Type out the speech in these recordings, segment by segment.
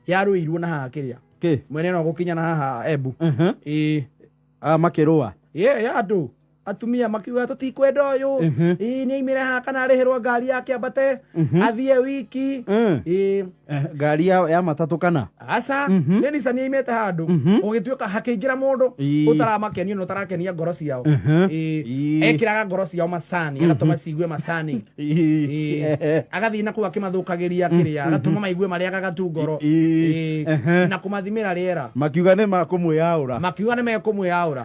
Yarũirwo na haha kĩrĩa Kĩ? Mwene no gũkinya na haha Embu. Ĩĩ. Ah, makĩrũa. Ĩĩ, ya andũ atumia makiuga tũtikwenda ũyũ. Ĩĩ, nĩ aimĩre haha kana arĩhĩrwo ngari yake ambate athiĩ wiki. Ĩĩ. Eh, ngari ya matatũ kana? Aca, nĩ Nissan yaimĩte handũ gũgĩtuĩka hakĩingĩra mũndũ ũtaramakenia na ũtarakenia ngoro ciao. Ĩĩ. Ekĩraga ngoro ciao macani, agatũma ciigue macani. Ĩĩ. Agathiĩ na kũu akĩmathũkagĩria kĩrĩa, agatũma maigue marĩagaga tu ngoro. Ĩĩ. Na kũmathimĩra rĩera. Makiuga nĩ makũmwĩyaũra. Makiuga nĩ mekũmwĩyaũra.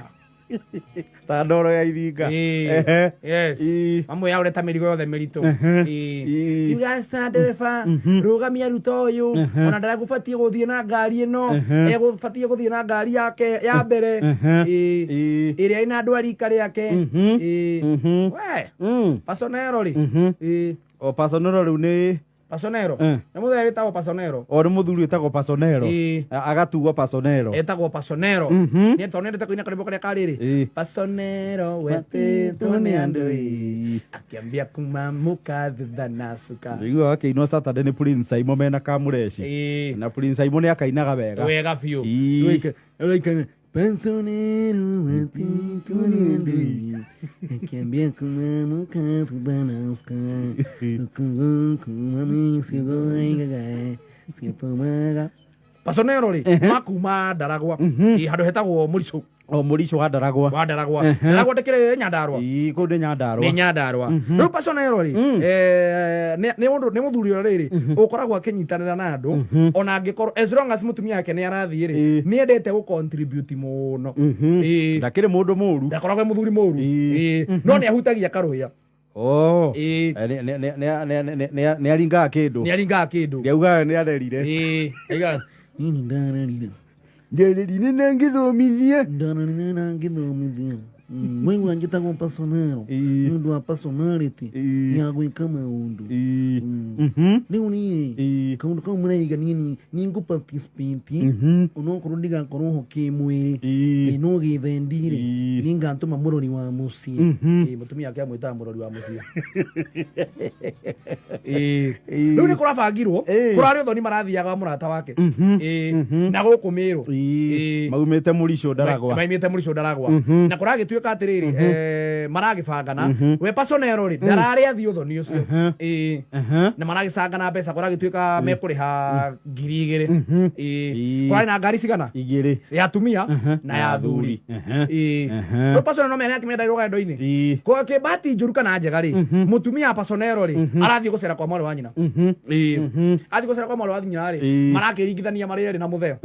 Ta ndoro ya ithinga. Ĩĩ. Yes. Mamwĩyaũre ta mĩrigo yothe mĩritũ. Ĩĩ. Kiuga aca ndereba, rũgamia ruta ũyũ, ona ndagũbatiĩ gũthiĩ na ngari ĩno, egũbatiĩ gũthiĩ na ngari yake ya mbere. Ĩĩ. Ĩrĩa ĩna andũ a rika rĩake. Ĩĩ. We, Pasonero rĩ. Ĩĩ. O Pasonero rĩu nĩ Pasonero. Nĩ mũthee wĩtagwo Pasonero. O nĩ mũthuri wĩtagwo Pasonero. Ĩĩ. Agatuo Pasonero. Etagwo Pasonero. Nĩ tondũ nĩendete kũina karwĩmbo karĩa ka rĩrĩ. Pasonero wetĩtwo nĩ andũ ĩĩ. Akĩambia kumamuka thutha na cuka. Ndĩiguaga akĩinwo Saturday nĩ Prince Saimo mena Kamũreci. Na Prince Saimo nĩ akainaga wega. Wega biũ. Ĩĩ. Pasonero wetĩtwo nĩ andũ ĩĩ. Akĩambia kumamuka thutha na cuka. Pasonero rĩ makuma Ndaragwa. Ĩ, handũ hetagwo Mũricũ. O Mũricũ wa Ndaragwa. Wa Ndaragwa. Ndaragwa ndĩkĩrĩ Nyandarua? Ii, kũu nĩ Nyandarua. Nĩ Nyandarua. Rĩu Pasonero rĩ, nĩ ũndũ nĩ mũthuri ũrĩa rĩrĩ ũkoragwo akĩnyitanĩra na andũ ona angĩkorwo as long as mũtumia wake nĩ arathiĩ rĩ, nĩ endete gũ contribute mũno. Ĩĩ. Ndakĩrĩ mũndũ mũru. Ndakoragwo e mũthuri mũru. Ĩĩ. No nĩ ahutagia karũhĩa. Oh. Ĩĩ. Eh, nĩ aringaga kĩndũ. Nĩ aringaga kĩndũ. Nĩaugaga nĩ arerire. Ĩĩ. Aiga, niĩ nĩ ndarerire. Ndererire na ngĩthomithia. Ndarerire na ngĩthomithia. Mwaigua njĩtagwo Pasonero nĩ ũndũ wa personality ya gwĩka maũndũ. Rĩu niĩ kaũndũ kau mũraiga niĩ nĩ ngũ participate onokorwo ndigakorwo ho kĩmwĩrĩ, no gĩthendi rĩ, nĩ ngatũma mũrori wa mũciĩ. Ĩĩ, mũtumia wake amwĩtaga mũrori wa mũciĩ. Ĩĩ. Rĩu nĩ kũrabangirwo kũrarĩ ũthoni marathiaga wa mũrata wake. Ĩĩ. Na gũkũ Mĩrũ. Ĩĩ. Maumĩte Mũricũ Ndaragwa. Maimĩte Mũricũ Ndaragwa. Na kũragĩtuĩka atĩrĩrĩ, maragĩbangana we Pasonero rĩ ndararĩ athiĩ ũthoni ũcio. Ĩĩ. Na maragĩcangana mbeca, kũragĩtuĩka mekũrĩha 2000. Ĩĩ. Kũrarĩ na ngari cigana? Igĩrĩ. Ya atumia na ya athuri. Ĩĩ. Rĩu Pasonero no mene akĩmenda rũgendo-inĩ. Kwa kĩbati njũru kana njega rĩ, mũtumia wa Pasonero rĩ arathiĩ gũcera kwa mwarĩ wa nyina. Ĩĩ. Athiĩ gũcera kwa mwarĩ wa nyina rĩ, marakĩringithania marĩ erĩ na mũtheo.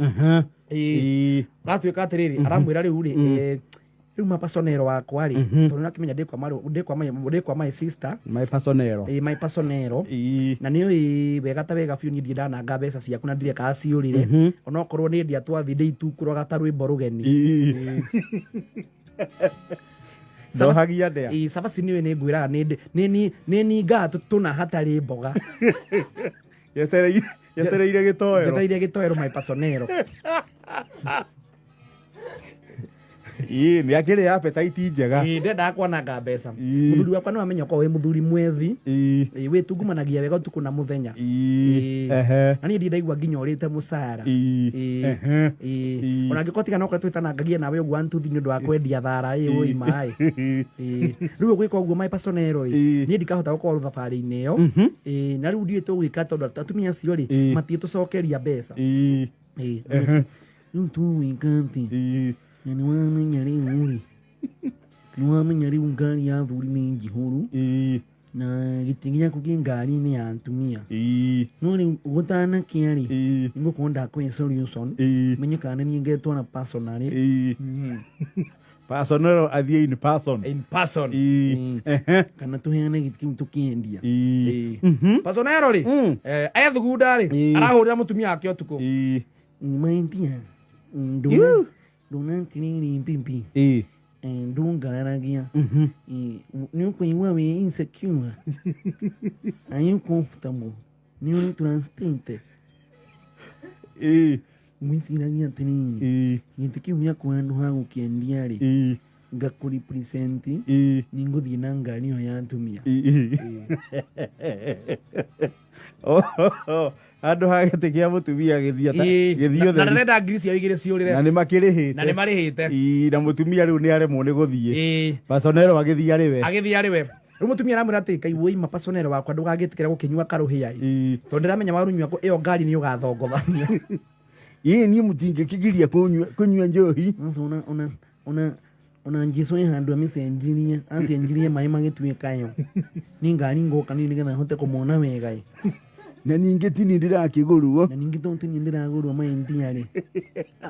Ĩĩ. Aratuĩka atĩrĩrĩ, aramwĩra rĩu rĩ, rĩu ma Pasonero wakwa rĩ, tondũ nĩakĩmenya ndĩ kwa marũ- ndĩ kwa my- ndĩ kwa my sister. My Pasonero. Ĩĩ, my Pasonero. Na nĩ ũĩ wega ta wega biũ niĩ ndirĩ ndananga mbeca ciaku na ndirekaga ciũrĩre, onokorwo nĩ ndia twathiĩ ndĩitukũraga ta rwĩmbo rũgeni. Ndohagia ndĩa. Ĩĩ, cabaci nĩ ũĩ nĩ ngwĩraga nĩ ningaga tũna hatarĩ mboga. Yetereire gĩtoero. Njetereire gĩtoero, my Pasonero. Ĩĩ, nĩ akĩrĩ appetite njega. Ĩĩ, ndendaga kwananga mbeca. Mũthuri wakwa nĩ wamenya ũkorwo wĩ mũthuri mwethi. Ĩĩ, wĩtungumanagia wega ũtukũ na mũthenya. Ĩĩ. Na niĩ ndirĩ ndaigua nginya ũrĩte mũcara. Ĩĩ. Ĩĩ. Ona angĩkorwo tiga no korwo twĩtanangagia nawe ũguo antuthi nĩ ũndũ wa kwendia thara ĩ ũi maĩ. Ĩĩ. Rĩu ũgwĩka ũguo my Pasonero ĩ, niĩ ndikahota gũkorwo thabarĩ-inĩ ĩyo. Ĩĩ, na rĩu ndiũĩ tũgwĩka tondũ atumia acio rĩ, matiĩtũcokeria mbeca. Ĩĩ. Rĩu tũgwĩka atĩa? Na nĩ wamenya rĩu rĩ, nĩ wamenya rĩu ngari ya athuri nĩ njihũru na gĩtĩ gĩaku kĩ ngari-inĩ ya atumia. No rĩu gũtanakĩa rĩ, nĩngũkorwo ndakũhe solution, menye kana nĩ niĩ ngetwara personally. Personal athiĩ in person. In person. Kana tũheane gĩtĩ kĩu tũkĩendia. Ĩĩ. Pasonero rĩ, ethugunda rĩ, arahũrĩra mũtumia wake ũtukũ. Maitia, ndona atĩrĩrĩ mbibi, ndũngararagia. Nĩ ũkũigua wĩ insecure? Are you comfortable? Nĩ ũrĩ trustĩte? Ngwĩciragia atĩrĩrĩ, gĩtĩ kĩu gĩakwa handũ ha gũkĩendia rĩ, ngakũ represent, nĩ ngũthiĩ na ngari ĩyo ya atumia. Oh, Handũ ha gĩtĩ kĩa mũtumia gĩthiĩ Ĩĩ, gĩthiĩ na ũtheri. ndarenda ngiri ciao igĩrĩ ciũrĩre. Na nĩ makĩrĩhĩte. Na nĩ marĩhĩte. Ĩĩ, na mũtumia rĩu nĩ aremwo nĩ gũthiĩ. Ĩĩ. Pasonero agĩthiĩ arĩ we. Agĩthiĩ arĩ we. Rĩu mũtumia aramwĩra atĩ kai wũima pasonero wakwa ndũgagĩtĩkĩra gũkĩnyua karũhĩa ĩ. Ĩĩ. Tondũ ndĩramenya warũnyua ĩyo ngari nĩ ũgathongothania. Ĩĩ niĩ mũtingĩkĩgiria kũnyua kũnyua njohi. Sasa ona ona ona ona Jesu ĩ handũ amĩcenjirie acenjirie maĩ magĩtuĩka yo nĩ ngari ngoka niĩ nĩgetha hote kũmona wega ĩ. Na ningĩ tini ndĩrakĩgũrwo. Na ningĩ tondũ tini ndĩragũrwo maendia rĩ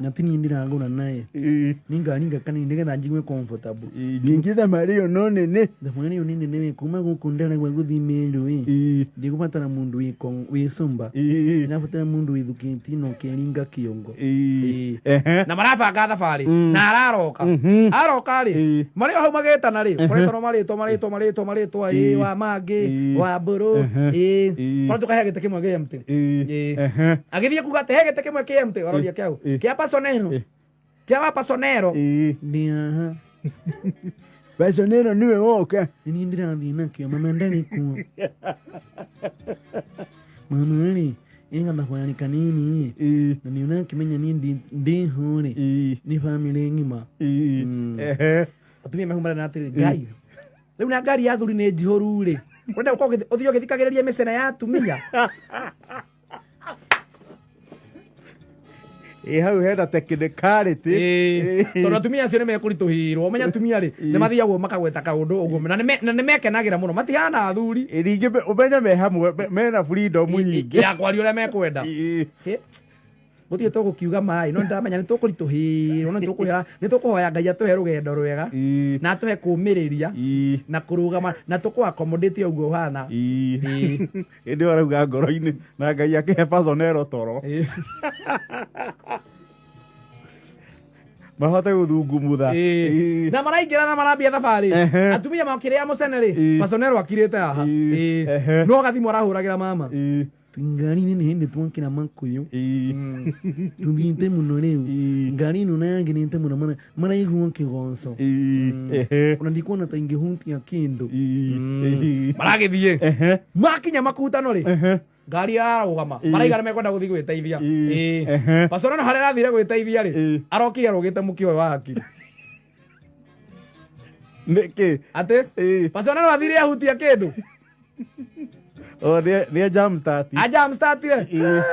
na tini ndĩragũra naye Ĩĩ. nĩ ngari ngaka nini nĩgetha njigue comfortable. Ĩĩ, ningĩ thabarĩ ĩyo no nene. Thabarĩ ĩyo nĩ nene we kuma gũkũ ndaragwa gũthiĩ Meru ĩ. Ĩĩ. Ndikũbatara mũndũ wĩ cumba. Ĩĩ. Ndĩrabatara mũndũ wĩthukĩtie na ũkeringa kĩongo. Ĩĩ. Ehe. Na marabanga thabarĩ na araroka. Aroka rĩ Ĩĩ. marĩ o hau magĩtana rĩ koretwo marĩtwa marĩtwa marĩtwa marĩtwa ĩ wa mangĩ Ĩĩ. wa mbũrũ Ehe. ĩ Ĩĩ. koretwo kahe gĩtĩ kĩmwe kĩa empty. Ĩĩ. Ĩĩ. Ehe. Agĩthiĩ kuga atĩ he gĩtĩ kĩmwe kĩa empty aroria kĩau Ĩĩ. kĩa pasonero Ĩĩ. kĩa wa pasonero. Ĩĩ. Ndĩ haha. Pasonero nĩwe woka. Nĩ niĩ ndĩrathiĩ nakĩo mama ndarĩ kuo. Mama rĩ ĩ gathabarĩ kanini ĩ Ĩĩ. na nĩ ũrakĩmenya niĩ ndĩho rĩ Ĩĩ. nĩ bamĩrĩ ng'ima. Ĩĩ. Ehe. Atumia mehumbarana atĩrĩ ngai rĩu na ngari ya athuri nĩ njihũru rĩ ũrenda gũkorwo ũthiĩ ũgĩthikagĩrĩria mĩcene ya atumia. Ĩ hau hena technicality. Ĩĩ, tondũ atumia acio nĩ mekũritũhĩrwo ũmenye atumia rĩ nĩ mathiagwo makagweta kaũndũ ũguo na nĩ mekenagĩra mũno matihana athuri. Ĩ, ningĩ ũmenye me hamwe mena freedom nyingĩ. Ya kwaria ũrĩa mekwenda. Ĩĩ. Hĩ, gũtirĩ tũgũkiuga maĩ no nĩndamenya nĩ tũkũritũhĩrwo no nĩ tũkũhoya Ngai atũhe rũgendo rwega Ĩĩ. na atũhe kũmĩrĩria Ĩĩ. na kũrũgama na tũkũ accommodate ũguo ũhana. Ĩĩ. Ĩĩ. Ĩndĩ ĩyo arauga ngoro-inĩ na Ngai akĩhe pasonero toro. Ĩĩ. Mahote gũthungumutha. Ĩĩ. Ĩĩ. Na maraingĩra na marambia thabarĩ Ehe. atumia makĩrĩa mũcene rĩ Ĩĩ. pasonero akirĩte haha. Ĩĩ. Ĩĩ. Ehe. No gathimũ arahũragĩra mama. Ĩĩ. Ngari-inĩ nĩ hĩndĩ twakĩra makũyũ. Ĩĩ. Tũthiĩte mũno rĩu. Ĩĩ. Ngari ĩno nayagĩrĩte mũno maraigua kĩgoco. Ĩĩ. Ehe. Ona ndikuona ta ingĩhutia kĩndũ. Ĩĩ. Ĩĩ. Maragĩthiĩ. Ehe. Makinya makutano rĩ Ehe. ngari yarũgama Ĩĩ. maraiga nĩ mekwenda gũthiĩ gwĩteithia. Ĩĩ. Ĩĩ. Ehe. Pasonero harĩa arathire gwĩteithia rĩ Ĩĩ. arokire arũgĩte mũkĩa ũyũ wa hakiri. Nĩkĩ? Atĩ Ĩĩ. pasonero athire ahutia kĩndũ. O nĩ jam start. Ajamstatire. Ĩĩ.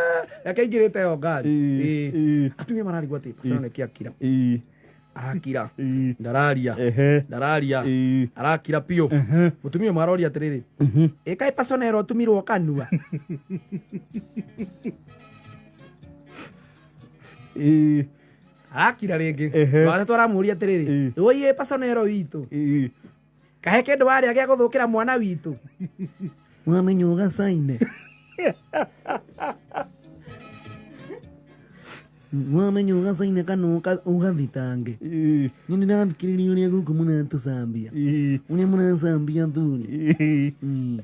Reke aingĩrĩte ĩyo ngari. Ĩĩ. Ĩĩ. Ĩĩ. Atumia mararigwo atĩ pasonero nĩkĩ akira. Ĩĩ. Arakira. Ĩĩ. Ndararia. Ehe. Ndararia. Ĩĩ. Arakira biũ. Ehe. Mũtumia ũmwe aroria atĩrĩrĩ ĩ kaĩ pasonero ũtumirwo kanua. Ĩĩ. Arakira rĩngĩ. Ehe. Watatũ aramũria atĩrĩrĩ Ĩĩ. ũi ĩ pasonero witũ Ĩĩ. kahe kĩndũ warĩa gĩa gũthũkĩra mwana witũ. Wamenya ũgacaine. Wamenya ũgacaine kana ũgathitange. Ĩĩ. Nĩ ndĩrathikĩrĩria ũrĩa gũkũ mũratũcambia. Ĩĩ. Ũrĩa mũracambia athuri. Ĩĩ.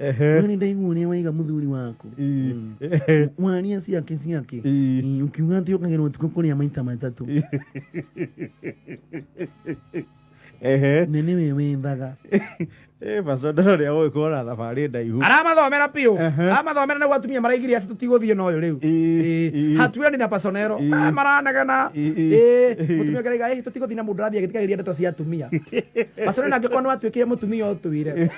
Ehe. We nĩ ndaigua ũrĩa waiga mũthuri waku. Ĩĩ. Ehe. Waria ciake ciake. Ĩĩ. Ũkiuga atĩ ũkagĩrwo ũtukũ kũrĩa maita matatũ. Ehe. Na nĩwe wethaga. Ĩ pasonero nĩ agũgĩkorwo na thabarĩ ndaihu. Aramathomera biũ. Ehe. Aramathomera nĩguo atumia maraigire aci tũtigũthiĩ na ũyũ rĩu. Ĩĩ. Ĩĩ. Ĩĩ. Hatuendi na pasonero. Ĩĩ. Ah, maranegena. Ĩĩ. Ĩĩ. Ĩĩ. Mũtumia ũngĩ araiga ĩ tũtigũthiĩ na mũndũ ũrathiĩ agĩthikagĩrĩria ndeto cia atumia. Pasonero angĩkorwo nĩ watuĩkire mũtumia ũtuire.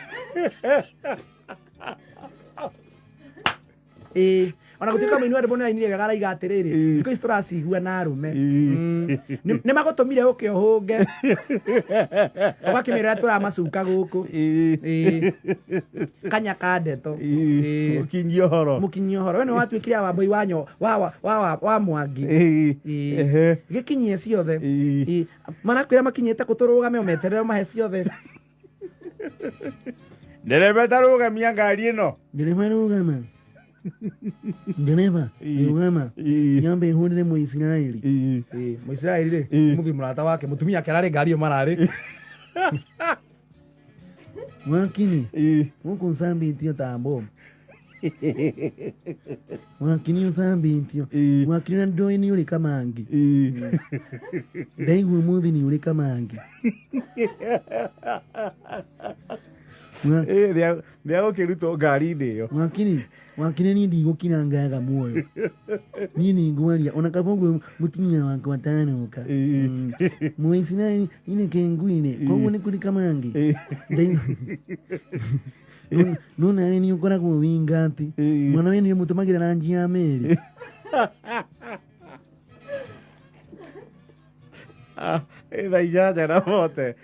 Ĩĩ. Ona gũtuĩka mũini wa rwĩmbo nĩarainire wega araiga atĩrĩrĩ Ĩĩ. thikũ ici tũracigua na arũme. Ĩĩ. Nĩ magũtũmire ũke ũhũnge ũgakĩmĩra ũrĩa tũramacuka gũkũ. Ĩĩ. Ĩĩ. Kanya ka ndeto. Ĩĩ. Ĩĩ. Mũkinyie ũhoro. Mũkinyie ũhoro we nĩ watuĩkire wa Wambũi wa nyo wa wa wa wa wa Mwangi. Ĩĩ. Ĩĩ. Ehe. Gĩkinyie ciothe. Ĩĩ. Ĩĩ. Marakwĩra makinyĩte kũ tũrũgame ũmeterere ũmahe ciothe. Ndereba tarũgamia ngari ĩno. Ndereba rũgama. Ndereba Ĩĩ. rũgama. Ĩĩ. Nyambe hũrĩre Mũisiraeli. Ĩĩ. Ĩĩ, Mũisiraeli rĩ Ĩĩ. mũthuri mũrata wake mũtumia ake ararĩ ngari ĩyo mararĩ. Wakini Ĩĩ. gũkũ ũcambĩtio ta bomu. Wakini ũcambĩtio. Ĩĩ. Wakini na ndũĩ nĩ ũrĩ kamangi. Ĩĩ. Ndaigua ũmũthĩ nĩ ũrĩ kamangi. Ĩ, nĩ agũkĩrutwo ngari-inĩ ĩyo. Wakiri, wakiri, niĩ ndigũkira ngaga muoyo. Niĩ nĩ ngwaria ona kaba ũguo mũtumia wakwa atanoka. Mũisiraeli inĩ kenguine koguo nĩ kũrĩ kamangi. No nawe nĩ ũkoragwo wĩ ngati. Mwana we nĩ ũmũtũmagĩra ranji ya meri. Ah, ĩ thaa 8 na bote.